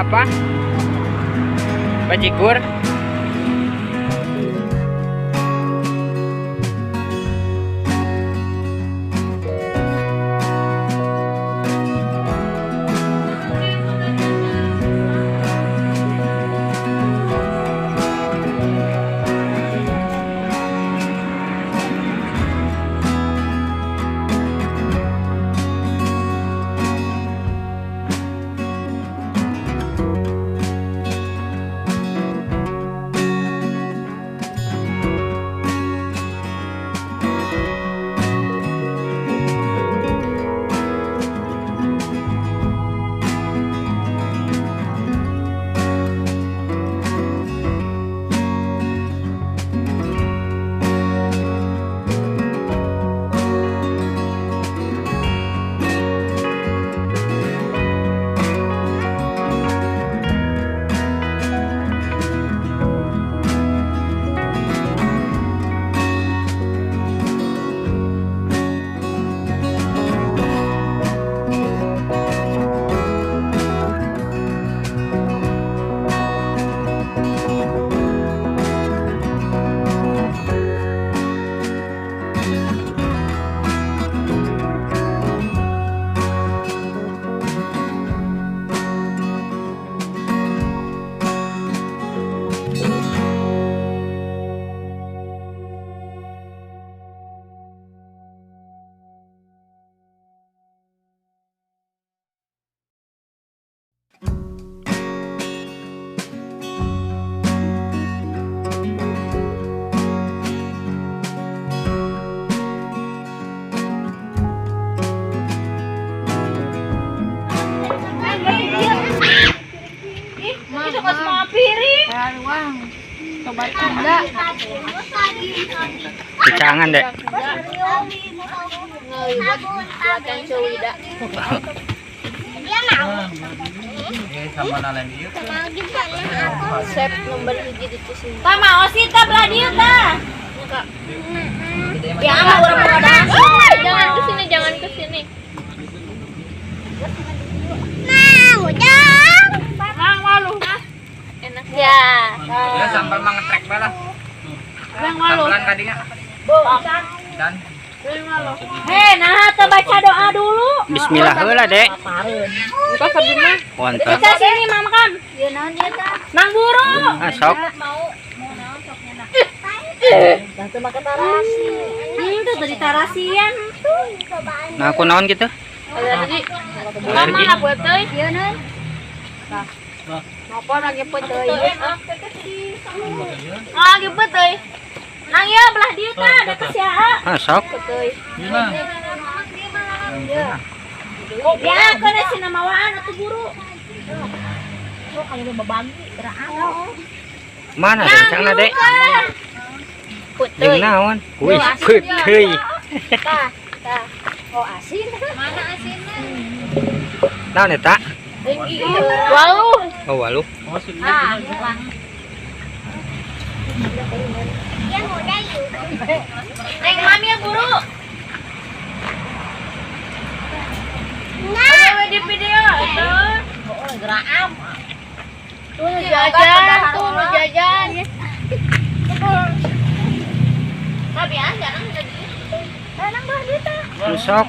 Apa? Bajigur. Itu kos mau piring. Picangan dek. Sep nomor hiji di sini. Ta mau sih ta belah dieu ta. Ya ama urang mau. Jangan ke sini, jangan ke sini. Nah, ujang. Mang malu. Enak ya. Ya sambal mah ngetrek bae lah. Mang malu. Sambalan kadinya. Dan Hei, nah teu baca doa dulu. bismillah heula, Dek. Engko sabi mah. Wonten. Bisa sini mama kan. Ieu naon ieu tah? Nang buru. Ah, sok. Tarasi. Tuh tadi tarasian tuh. Nah, aku naon gitu? Alergi. Alergi. Mama peuteuy. Ieu naon? Napa lagi peuteuy? Lagi peuteuy. Nang ieu belah dieu tah, deket si Aa. Ah, sok. Peuteuy. Ya, kana si namawaan atuh guru. Oh, kayak babagi teraang. Mana rencana, Dek? Peuteuy. Jeung naon? Wih, peuteuy. Tah, tah. Oh, asin. Mana asinna? Naon eta? Walu. Oh, walu. Ah, Neng mami ya guru. Nah, di video itu. Oh, geram. Tuh jajan, tuh nu jajan. Tapi ah, jangan jadi. Tenang bah dia tah. Lu sok.